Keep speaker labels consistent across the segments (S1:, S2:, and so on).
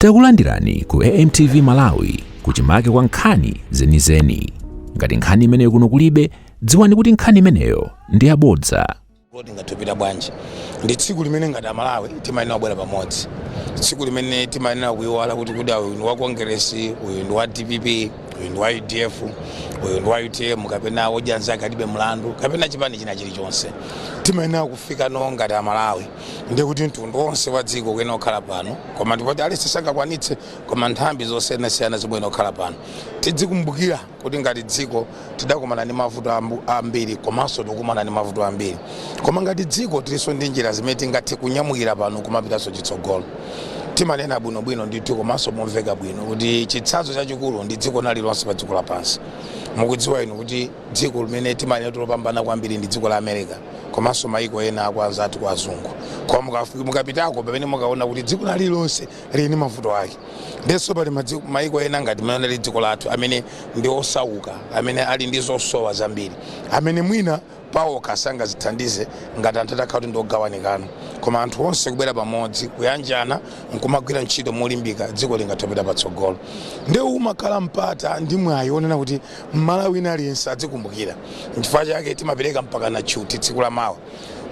S1: Takulandirani ku AMTV Malawi, kuchimake kwa nkhani zenizeni. Ngati nkhani imeneyo kuno kulibe, dziwani kuti nkhani imeneyo ndi yabodza.
S2: Kodi ngatupita bwanji? Ndi tsiku limene ngati Amalawi timayenera kubwera pamodzi, tsiku limene timayenera kuiwala kuti uyu ndi wa Congress, uyu ndi wa DPP, uyu ndi wa UDF, uyu ndi wa UTM, kapena wodya nzake alibe mlandu, kapena chipani china chilichonse. Timayenera kufika no ngati Amalawi, ndi kuti mtundu wonse wa dziko kuyenera kukhala pano, koma ndipoti aliyense sangakwanitse, koma nthambi zosiyanasiyana zikuyenera kukhala pano. Tidzikumbukira kuti ngati dziko tidakumana ndi mavuto ambiri, komanso tikukumana ndi mavuto ambiri, koma ngati dziko tilinso ndi njira zimene tingathe kunyamukira pano kumapitanso chitsogolo. Timanena bwinobwino ndithu komanso momveka bwino kuti chitsanzo chachikulu ndi dziko lililonse pa dziko lapansi. Mukudziwa inu kuti dziko limene timanena lopambana kwambiri ndi dziko la America komanso maiko ena aku anzathu kwa azungu, koma mukapitako pamene mukaona kuti dziko lililonse lili ndi mavuto ake. Ndenso pali maiko ena ngati mene ali dziko lathu amene ndi osauka, amene ali ndi zosowa zambiri, amene mwina pawokha sangazithandize ngati anthu atakhala kuti ndi ogawanikana, koma anthu onse kubwera pamodzi, kuyanjana, nkumagwira ntchito molimbika, dziko lingathe kupita patsogolo. Ndiye umakhala mpata ndi mwayi onena kuti Mmalawi wina aliyense adzikumbukira. Nchifukwa chake timapereka mpaka na tchuti tsiku la mawa.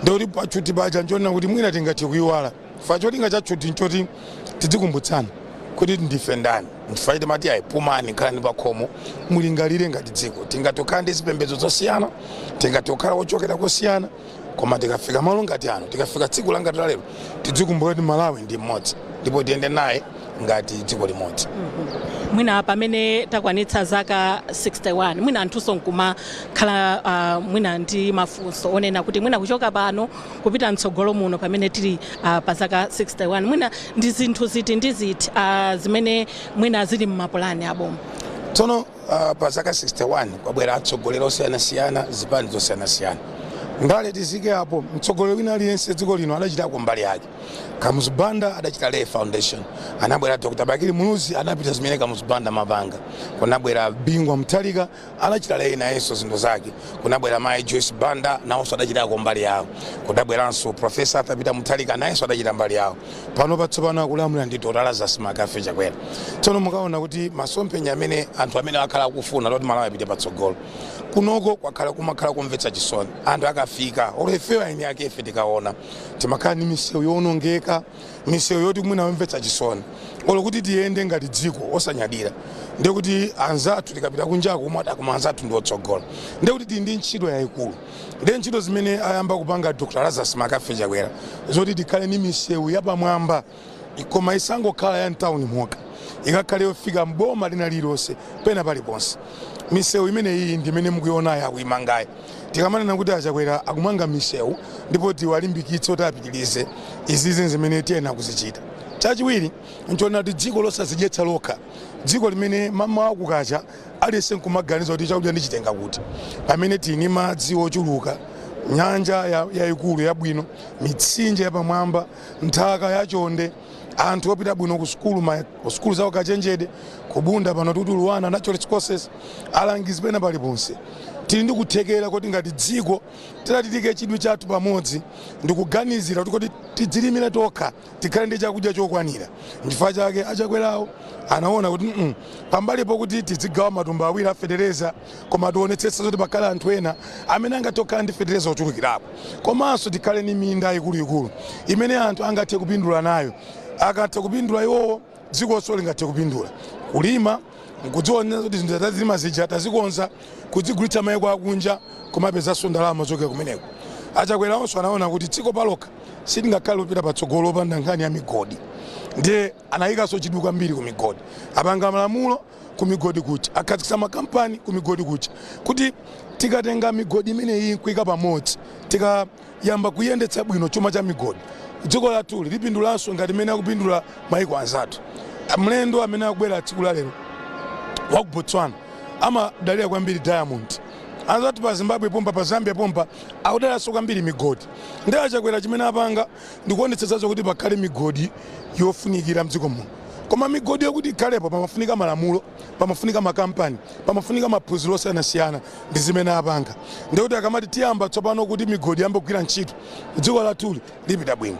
S2: Ndikuti pa tchuti paja nchonena kuti mwina tingathe kuiwala, chifukwa cholinga cha tchuti nchoti tidzikumbutsana kuti ndife ndani. Nchifukwa timati ayi, pumani, khalani pakhomo, mulingalire ngati dziko. Tingathe kukhala ndi zipembedzo zosiyana, tingathe kukhala wochokera kosiyana, koma tikafika malo ngati ano, tikafika tsiku la ngati lalero, tidzikumbuka kuti Malawi ndi mmodzi ndipo tiyende naye ngati dziko limodzi.
S3: Mwina pamene takwanitsa zaka 61, mwina anthunso nkumakhala mwina ndi mafunso onena kuti mwina kuchoka pano kupita mtsogolo muno, pamene tili pa zaka 61, mwina ndi zinthu ziti ndi ziti zimene mwina zili mmapulani aboma?
S2: Tsono pa zaka 61 kwabwera atsogoleri osiyanasiyana, zipani zosiyanasiyana, ndale tizike apo. Mtsogoleri wina aliyense dziko lino adachitako mbali yake. Kamuzu Banda adachita lay foundation, anabwera Dr Bakili Muluzi, anapita zimene Kamuzu Banda mapanga. Kunabwera Bingu Mutharika, anachita lay nayenso zinthu zake. Kunabwera mayi Joyce Banda, nawonso adachitako mbali yawo. Kudabweranso Professor Arthur Peter Mutharika, nayenso adachita mbali yawo. Pano patsopano akulamula ndi Dr Lazarus McCarthy Chakwera. Tsono mukaona kuti masomphenya amene anthu amene akhala akufuna loti Malawi apite patsogolo, kunoko kwakhala kumakhala kumvetsa chisoni. Anthu akafika, olo ifeyo eni ake ife tikaona, timakhala ndi misewu yowonongeka, misewu yoti mwina yomvetsa chisoni, olo kuti tiyende ngati dziko osanyadira. Ndiye kuti anzathu tikapita kunjako kumati akoma anzathu ndi otsogola. Ndiye kuti tili ndi ntchito yayikulu. Ndiye ntchito zimene ayamba kupanga Dr Lazarus McCarthy Chakwera zoti tikhale ndi misewu yapamwamba, koma isangokhala ya mtawuni mokha, ikakhale yofika mboma lina lililonse, pena paliponse. Misewu imene iyi ndi imene mukuionayo akuimangayi. Tikamanena kuti aChakwera akumanga misewu ndipo tiwalimbikitse kuti apitirize, izizi zimene tiyenera kuzichita. Chachiwiri nchonena kuti dziko losazidyetsa lokha, dziko limene mamawa kukacha aliyense nkumaganiza kuti chakudya ndichitenga kuti, pamene tili ndi madzi ochuluka, nyanja yayikulu yabwino, mitsinje yapamwamba, nthaka yachonde, anthu opita bwino ku sukulu, ku sukulu zawo kachenjede kubunda pano tikuti LUANAR, natural resources, alangizi pena paliponse. Tili ndi kuthekera kuti ngati dziko tilatitike chidwi chathu pamodzi ndikuganizira kuti tidzilimire tokha, tikhale ndi chakudya chokwanira. Nchifukwa chake aChakwerawo anaona kuti pambalipo kuti tidzigawa matumba awiri a fetereza, koma tionetsetse kuti pakhale anthu ena amene angathe kukhala ndi fetereza ochulukirapo, komanso tikhale ndi minda ikuluikulu imene anthu angathe kupindula nayo. Akathe kupindula iwowo, dzikonso lingathe kupindula. Kulima nkudziona kuti zinthu tazilima zija tazikonza, kudzigulitsa mayiko akunja, kumapezanso ndalama zochokera kumeneko. AChakwerawonso anaona kuti dziko palokha silingakhale lopita patsogolo opanda nkhani ya migodi, ndiye anayikanso chidwi kwambiri ku migodi. Apanga malamulo ku migodi kuja, akhazikitsa makampani ku migodi kuja, kuti tikatenga migodi imeneyi nkuyika pamodzi, tikayamba kuyendetsa bwino chuma cha migodi, dziko lathuli lipindulanso ngati mmene akupindula mayiko anzathu. Mlendo amene akubwera tsiku la lero wa ku Botswana amadalira kwambiri diamond. Anzathu pa Zimbabwe pompa, pa Zambia pompa, akudaliranso kwambiri migodi. Ndi aChakwera chimene apanga ndikuonetsetsanso kuti pakhale migodi yofunikira mdziko muno. Koma migodi yokuti ikhalepo pamafunika malamulo, pamafunika makampani, pamafunika maphunziro osiyanasiyana, ndi zimene apanga. Ndikuti akamati tiyamba tsopano kuti migodi yambe kugwira ntchito, dziko lathuli lipita bwino.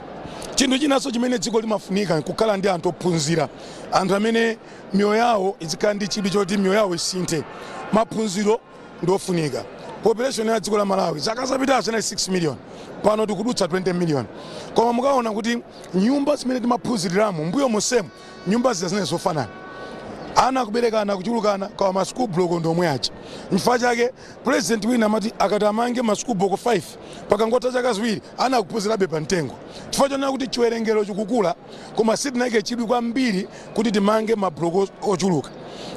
S2: Chinthu chinanso chimene dziko limafunika nkukhala ndi anthu ophunzira, anthu amene miyoyo yawo izikhala ndi chidwi choti miyoyo yawo isinthe. Maphunziro ndi ofunika. Population ya dziko la Malawi zaka zapitazo inali 6 million, pano tikudutsa 20 million. Koma mukaona kuti nyumba zimene timaphunziriramo mbuyo monsemo, nyumba zija zinali zofanana, ana akuberekana, kuchulukana, koma ma school block ndi omwe aja. Nchifukwa chake president wina amati akati amange ma school block 5, pakangotha zaka 2 ana akuphunzirabe pa mtengo, chifukwa chonena kuti chiwerengero chikukula koma sitinayike chidwi kwambiri kuti timange ma block ochuluka.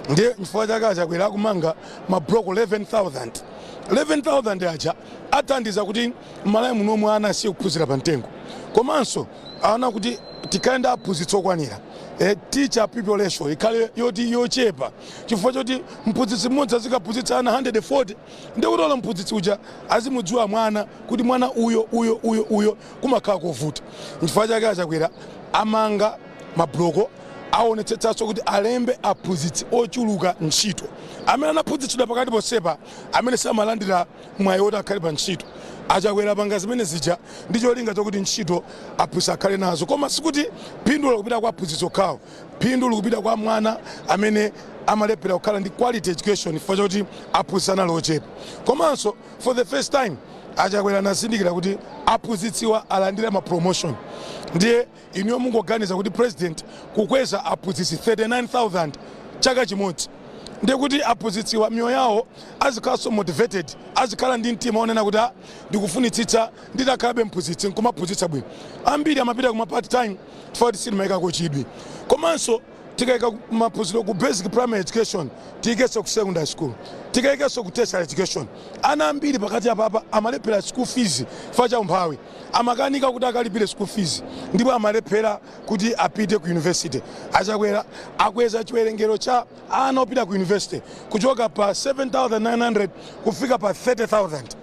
S2: Ndiye nchifukwa chake Achakwera akumanga ma block 11,000. 11,000 aja athandiza kuti m'Malawi munomwe ana asiye kuphunzira pa mtengo, komanso aona kuti tikhale ndi aphunzitsi okwanira, teacher pupil ratio ikhale yoti yochepa, chifukwa choti mphunzitsi mmodzi azikaphunzitsa ana 140, ndikuti olo mphunzitsi uja azimudziwa mwana kuti mwana uyo, uyo, uyo, uyo, kumakhala kovuta. Nchifukwa chake Achakwera amanga ma block, aonetsetsanso kuti alembe aphunzitsi ochuluka ntchito amene anaphunzitsidwa pakati posepa, amene samalandira mwayi woti akhale pa ntchito. Achakwera panga zimene zija ndi cholinga chokuti ntchito aphunzitsi akhale nazo. Koma sikuti phindu likupita kwa aphunzitsi okhawo, phindu likupita kwa mwana amene amalephera kukhala ndi quality education chifukwa choti aphunzitsi anali ochepa. Komanso for the first time Achakwera anazindikira kuti aphunzitsiwa alandire ma promotion. Ndiye inuyo mungoganiza kuti president kukweza aphunzitsi 39,000 chaka chimodzi, ndiye kuti aphunzitsiwa miyoyo yawo azikhalanso motivated, azikhala ndi mtima onena kuti, "Ah, ndikufunitsitsa nditakhalabe mphunzitsi nkumaphunzitsa bwino." Ambiri amapita kuma part time chifukwa kuti sitimayikako chidwi. Komanso tikayika maphunziro ku basic primary education, tiyikenso ku secondary school, tikayikenso ku tertiary education. Ana ambiri pakati apapa amalephera school fees chifukwa cha umphawi, amakanika kuti akalipire school fees ndipo amalephera kuti apite ku university. Achakwera akweza chiwerengero cha ana opita ku university kuchoka pa 7900 kufika pa 30,000.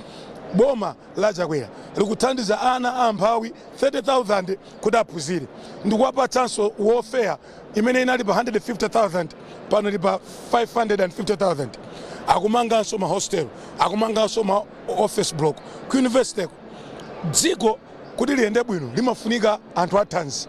S2: Boma la Chakwera likuthandiza ana amphawi 30,000 kuti aphunzire, ndikuwapatsanso welfare imene inali pa 150,000, pano ili pa 550,000. Akumanganso ma hostel, akumanganso ma office block ku university. Dziko kuti liyende bwino limafunika anthu athanzi.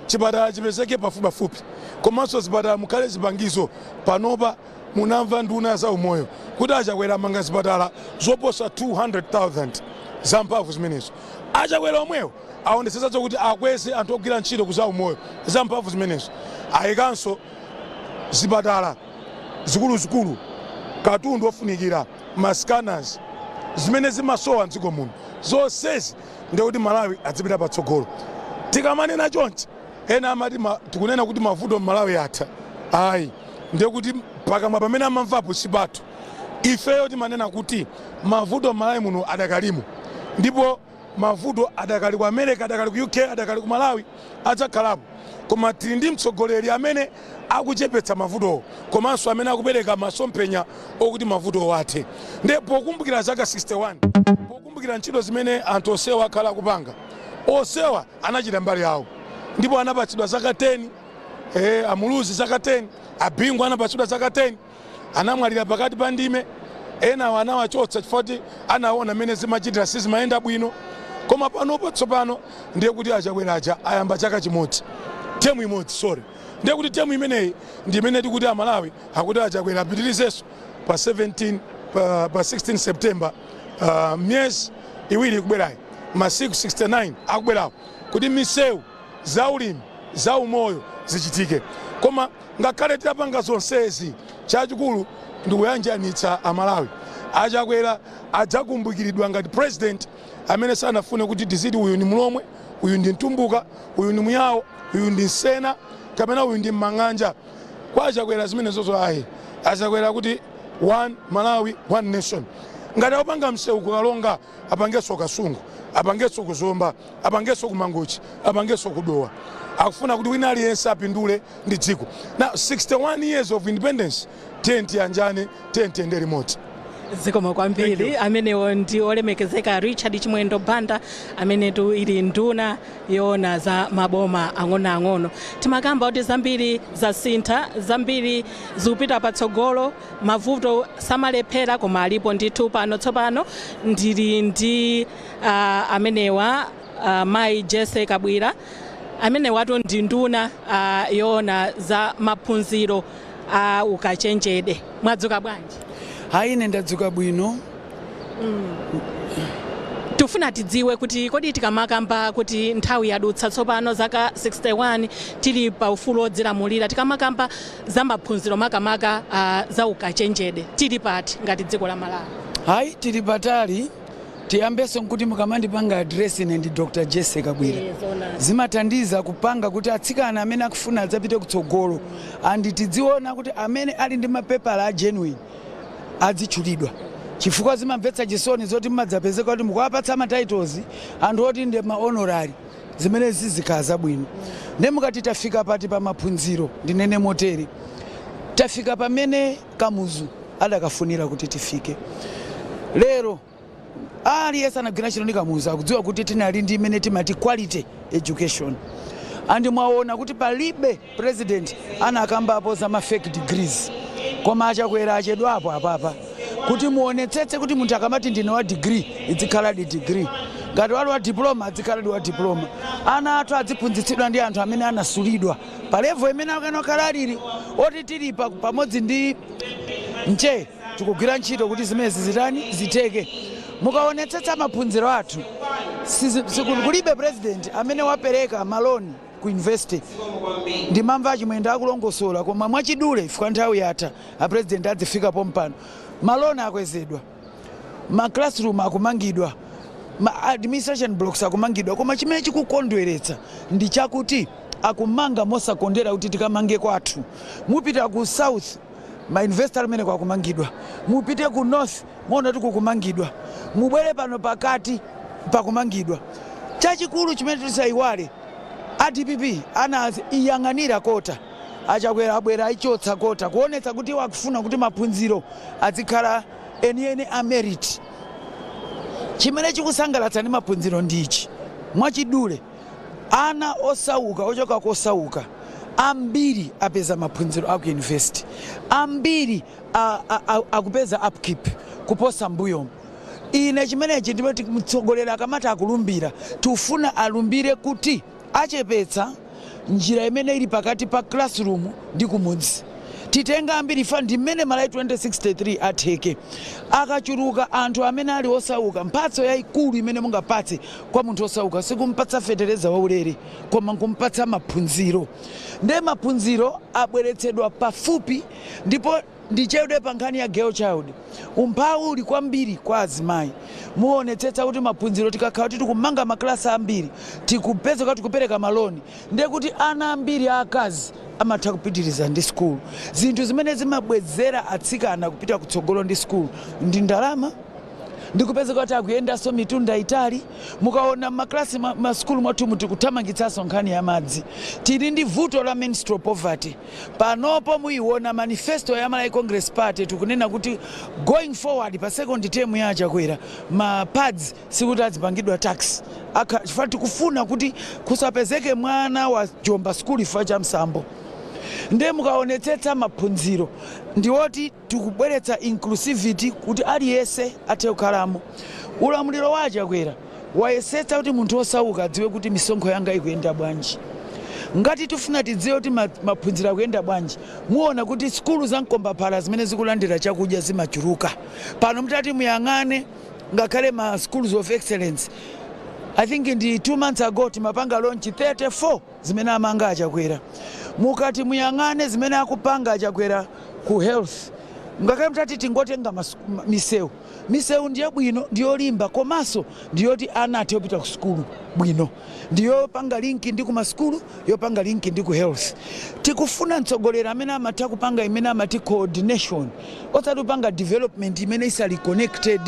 S2: Chipatala chipezeke pafupipafupi, komanso zipatala mukhale zipangizo. Panopa munamva nduna za umoyo kuti Achakwera amanga zipatala zoposa 200,000 zamphamvu zimenezo. Achakwera omwewo aonetsetsanso kuti akweze anthu ogwira ntchito ku za umoyo, zamphamvu zimenezo. Ayikanso zipatala zikuluzikulu, katundu ofunikira, ma scanners, zimene zimasowa mdziko muno. Zonsezi ndikuti Malawi adzipita patsogolo. Tikamanena chonchi, ena amati tikunena kuti mavuto m'Malawi atha. Ayi, ndiye kuti pakamwa pamene amamvapo sipathu. Ifeyo timanena kuti mavuto m'Malawi muno adakalimo, ndipo mavuto adakali ku America, adakali ku UK, adakali ku Malawi, adzakhalapo. Koma tili ndi mtsogoleri amene akuchepetsa mavutowo, komanso amene akupereka masomphenya okuti mavutowo athe. Ndiye pokumbukira zaka 61, pokumbukira ntchito zimene anthu onsewa akhala akupanga, onsewa anachita mbali yawo ndipo anapatsidwa zaka 10. Amuluzi zaka 10, Abingu anapatsidwa zaka 10, anamwalira pakati pa ndime. Enawo anawachotsa chifukwa kuti anaona mmene zimachitira sizimayenda bwino. Koma panopo tsopano ndiye kuti Achakwera aja ayamba chaka chimodzi, term imodzi, sorry. Ndiye kuti term imeneyi ndi imene tikuti Amalawi akuti Achakwera apitirizenso pa 17 pa 16 September, miyezi 2 ikubwerayi, masiku 69 akubwerawo, kuti misewu, zaulimi, zaumoyo zichitike. Koma ngakhale titapanga zonsezi, chachikulu ndikuyanjanitsa Amalawi. Achakwera adzakumbukiridwa ngati president amene sanafune kuti tiziti uyu ndi Mlomwe, uyu ndi Mtumbuka, uyu ndi Muyawo, uyu ndi Nsena, kapena uyu ndi Mmang'anja. Kwa Achakwera zimenezozo ayi. Achakwera kuti one Malawi, one nation. Ngati akupanga msewu kuKalonga, apangenso Kasungu, apangenso kuZomba, apangenso kuMangochi, apangenso kuDowa. Akufuna kuti wina aliyense apindule ndi dziko. Now 61 years of independence, tiye tiyanjane, tiye tiyende limodzi.
S3: Zikomo kwambiri. Amenewo ndi olemekezeka Richard Chimwendo Banda, amenetu ili nduna yoona za maboma ang'onoang'ono. Timakamba kuti zambiri zasintha, zambiri zikupita patsogolo, mavuto samalephera koma alipo ndithu. Pano tsopano ndili ndi amenewa. Mayi Jesse Kabwira amene watu ndi nduna yoona za maphunziro a ukachenjede. Mwadzuka bwanji?
S4: Hayi, ine ndadzuka bwino.
S3: Tifuna tidziwe kuti kodi tikamakamba kuti nthawi yadutsa tsopano zaka 61 tili pa ufulu odzilamulira, tikamakamba za maphunziro, makamaka za ukachenjede, tili pati ngati dziko la Malawi?
S4: Hayi, tili patali. Tiyambenso nkuti mukamandipanga address, ine ndi Dr Jesse Kabwira. Zimathandiza kupanga kuti atsikana amene akufuna adzapite kutsogolo andi tidziona kuti amene ali ndi mapepala a genuine adzitchulidwa, chifukwa zimamvetsa chisoni zoti mmadzapezeka kuti mukuwapatsa ma titles anthu oti ndi ma honorary, zimene zizikhala zabwino. Ndi mukati tafika pati pa maphunziro, ndinene motere: tafika pamene Kamuzu adakafunira kuti tifike. Lero aliyense anagwira ntchito ndi Kamuzu akudziwa kuti tinali ndi imene timati quality education, and mwaona kuti palibe president anakambapo za ma fake degrees, koma aChakwera achedwapo apapa kuti muonetsetse kuti munthu akamati ndine wa degree, idzikhaladi degree. Ngati wali wa diploma, adzikhaladi wa diploma. Ana athu adziphunzitsidwa ndi anthu amene anasulidwa pa level imene akanakhala alili oti tili pamodzi ndi nche tikugwira ntchito kuti zimenezi zitani, zitheke. Mukaonetsetsa maphunziro athu, kulibe president amene wapereka ma loan ku university. Ndimamva aChimwendo akulongosola, koma mwachidule, ifika nthawi yatha, a president adzifika pompano. Ma loan akwezedwa, ma classroom akumangidwa, ma administration blocks akumangidwa, koma chimene chikukondweretsa ndi chakuti akumanga mosakondera kuti tikamange kwathu. Mupita ku south, ma university amene kwakumangidwa, mupite ku north, muona kuti kukumangidwa, mubwere pano pakati, pakumangidwa. Chachikulu chimene tisayiwale, a DPP anayang'anira quota, aChakwera abwera ayichotsa quota, kuonetsa kuti iwo akufuna kuti maphunziro azikhala enieni a merit. Chimene chikusangalatsa ndi maphunziro ndichi, mwachidule: ana osauka, ochoka kosauka ambiri apeza maphunziro aku university, ambiri akupeza upkeep kuposa mbuyomu. Ine chimenechi ndipo mtsogoleri akamati akulumbira, tifuna alumbire kuti achepetsa njira imene ili pakati pa classroom ndi kumudzi. Titenga ambiri fa ndi mmene Malawi 2063 atheke akachuluka anthu amene ali osauka. Mphatso yayikulu imene mungapatse kwa munthu osauka sikumpatsa fetereza waulere, koma nkumpatsa maphunziro. Ndiye maphunziro abweretsedwa pafupi. Ndipo ndichedwe pa nkhani ya girl child, umphawi uli kwambiri kwa azimayi. Muonetsetsa kuti maphunziro, tikakhala kuti tikumanga maklasi ambiri, tikupeza kuti tikupereka ma loan, ndiye kuti ana ambiri aakazi amatha kupitiriza ndi sukulu. Zinthu zimene zimabwezera atsikana kupita kutsogolo ndi sukulu ndi ndalama, ndikupeza kuti akuyendanso mitunda itali. Mukaona maklasi, masukulu mwathumu, tikuthamangitsanso nkhani ya madzi. Tili ndi vuto la menstrual poverty. Panopo muyiona manifesto ya Malawi Congress Party, tikunena kuti going forward, pa second term ya aChakwera, ma pads sikuti azipangidwa tax, chifukwa tikufuna kuti kusapezeke mwana wa jomba sukulu chifukwa cha msambo. Ndiye mukaonetsetsa maphunziro ndiwoti tikubweretsa inclusivity kuti aliyense athe kukhalamo. Ulamuliro wa aChakwera wayesetsa kuti munthu osauka adziwe kuti misonkho yanga ikuyenda bwanji. Ngati tifuna tidziwe kuti maphunziro akuyenda bwanji, muona kuti sukulu za mkombaphala zimene zikulandira chakudya zimachuluka. Pano mutati muyang'ane ngakhale ma schools of excellence, I think ndi 2 months ago timapanga launch 34 zimene amanga aChakwera. Mukati muyang'ane zimene akupanga aChakwera ku health, ngakhale mutati tingotenga misewu, misewu ndiye bwino, ndiyolimba, komanso ndiyoti ana athe kupita ku sukulu bwino, ndiyopanga link ndi kumasukulu, yopanga link ndi ku health. Tikufuna mtsogoleri amene amatha kupanga imene amati coordination, osati kupanga development imene isali connected.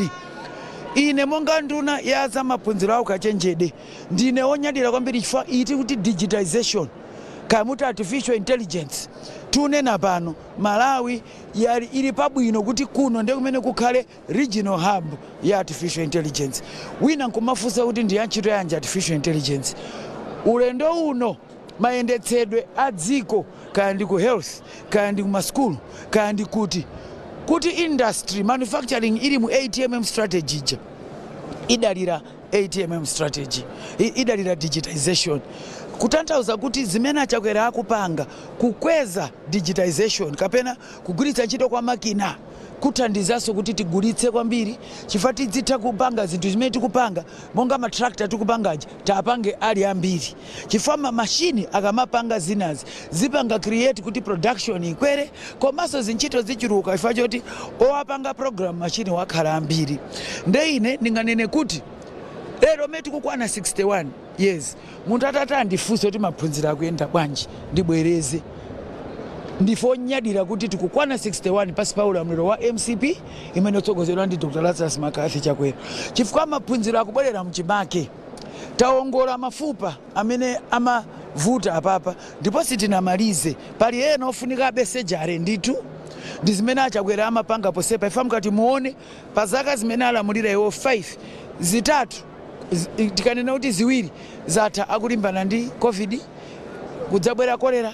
S4: Ine monga nduna ya zamaphunziro awo kachenjede, ndine wonyadira kwambiri chifukwa iti kuti digitization, kaya muti artificial intelligence, tunena pano Malawi yali ili pabwino kuti kuno ndiye kumene kukhale regional hub ya artificial intelligence. Wina nkumafunsa kuti ndi ya ntchito yanji artificial intelligence? Ulendo uno mayendetsedwe a dziko, kaya ndi ku health, kaya ndi kumasukulu, kaya ndi kuti industry manufacturing ili mu ATMM strategy ija idalira. ATMM strategy, idalira digitization, kutanthauza kuti zimene Achakwera akupanga, kukweza digitization kapena kugwiritsa ntchito kwa makina, kuthandizanso kuti tigulitse kwambiri, chifukwa tidzitha kupanga zinthu zimene tikupanga, monga matractor tikupangaji, tapange ali ambiri, chifukwa mamashini akamapanga zinazi zipanga create kuti production ikwere, komanso zintchito zichuluka chifukwa choti owapanga program machine wakhala ambiri. Nde ine ndinganene kuti lero mene tikukwana 61 years, munthu atati andifunse kuti maphunziro akuyenda bwanji, ndibwereze, ndife onyadira kuti tikukwana 61 pasi pa ulamuliro wa MCP imene utsogozedwa ndi Dr Lazarus McCarthy Chakwera, chifukwa maphunziro akubwerera mchimake. Tawongola mafupa amene amavuta apapa, ndipo sitinamalize, pali ena ofunikabe surgery ndithu. Ndi zimene Achakwera amapanga posepa. Ifa mukati muone pa zaka zimene alamulira iwo 5, zitatu, tikanena kuti ziwiri zatha akulimbana ndi COVID, kudzabwera kolera,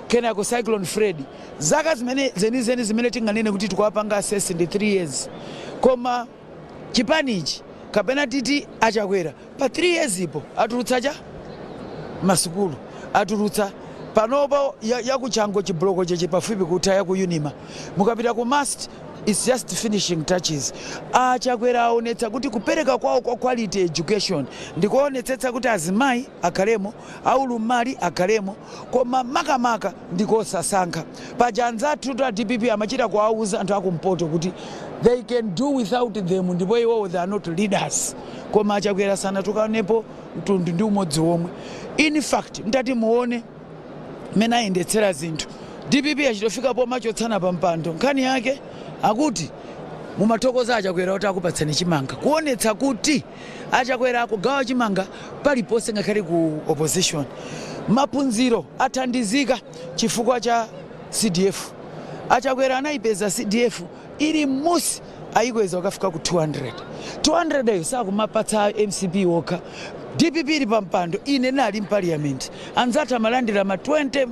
S4: kenako Cyclone Freddy. Zaka zimene zenizeni zimene tinganene kuti tikuwapanga assess ndi 3 years, koma chipanichi kapena titi Achakwera pa 3 years ipo atulutsa cha masukulu, atulutsa panopo yakuchango chibuloko cheche pafupi kutha, ya ku Unima, mukapita ku MUST it's just finishing touches. Achakwera aonetsa kuti kupereka kwawo kwa quality education ndikuonetsetsa kuti azimayi akhalemo, aulumali akhalemo, koma makamaka ndikosasankha. Paja anzathu a DPP amachita kuwauza anthu akumpoto kuti they can do without them, ndipo iwowo they are not leaders, koma Achakwera sanatukanepo mtundu ndi umodzi womwe. In fact, mtati muone mmene ayendetsera zinthu, DPP achitofika pomachotsana pa mpando. Nkhani yake akuti mumathokoza Achakwera kuti akupatsani chimanga, kuonetsa kuti Achakwera akugawa chimanga paliponse, ngakhale ku opposition. Maphunziro athandizika chifukwa cha CDF. Achakwera anayipeza CDF ili musi, ayikweza ukafika ku 200. 200 ayo sakumapatsa MCP wokha, DPP ili pampando. Ine nali mparliament, anzathu amalandira ma 20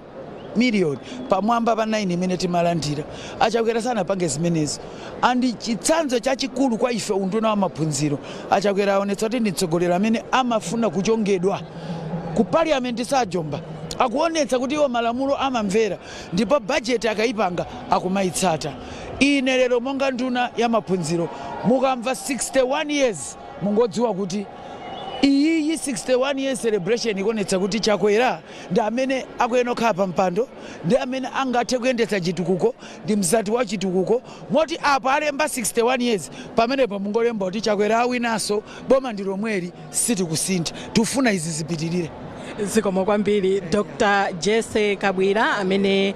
S4: miliyoni pamwamba pa 9 imene timalandira. Achakwera sanapange zimenezo, and chitsanzo chachikulu kwa ife unduna wa maphunziro, Achakwera aonetsa kuti ndi mtsogoleri amene amafuna kuchongedwa ku parliament, sajomba, akuonetsa kuti iwo malamulo amamvera, ndipo bajeti akayipanga akumayitsata. Ine lero monga nduna ya maphunziro, mukamva 61 years, mungodziwa kuti iyiyi 61 years celebration ikuonetsa kuti Chakwera ndi amene akuyenera kukhala pa mpando, ndi amene angathe kuyendetsa chitukuko, ndi mzati wa chitukuko, moti apo alemba 61 years, pamenepo mungolemba kuti Chakwera awinanso, boma ndi lomweli, sitikusintha, tifuna izi zipitirire.
S3: Zikomo kwambiri, Dr Jesse Kabwira, amene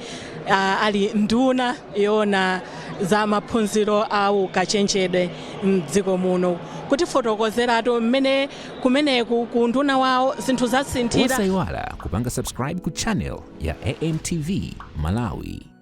S3: ali nduna yoona za maphunziro a ukachenjedwe mdziko muno, kutifotokozeratu mmene kumeneku ku nduna wawo zinthu zasinthira.
S1: Osayiwala kupanga subscribe ku channel ya AMTV Malawi.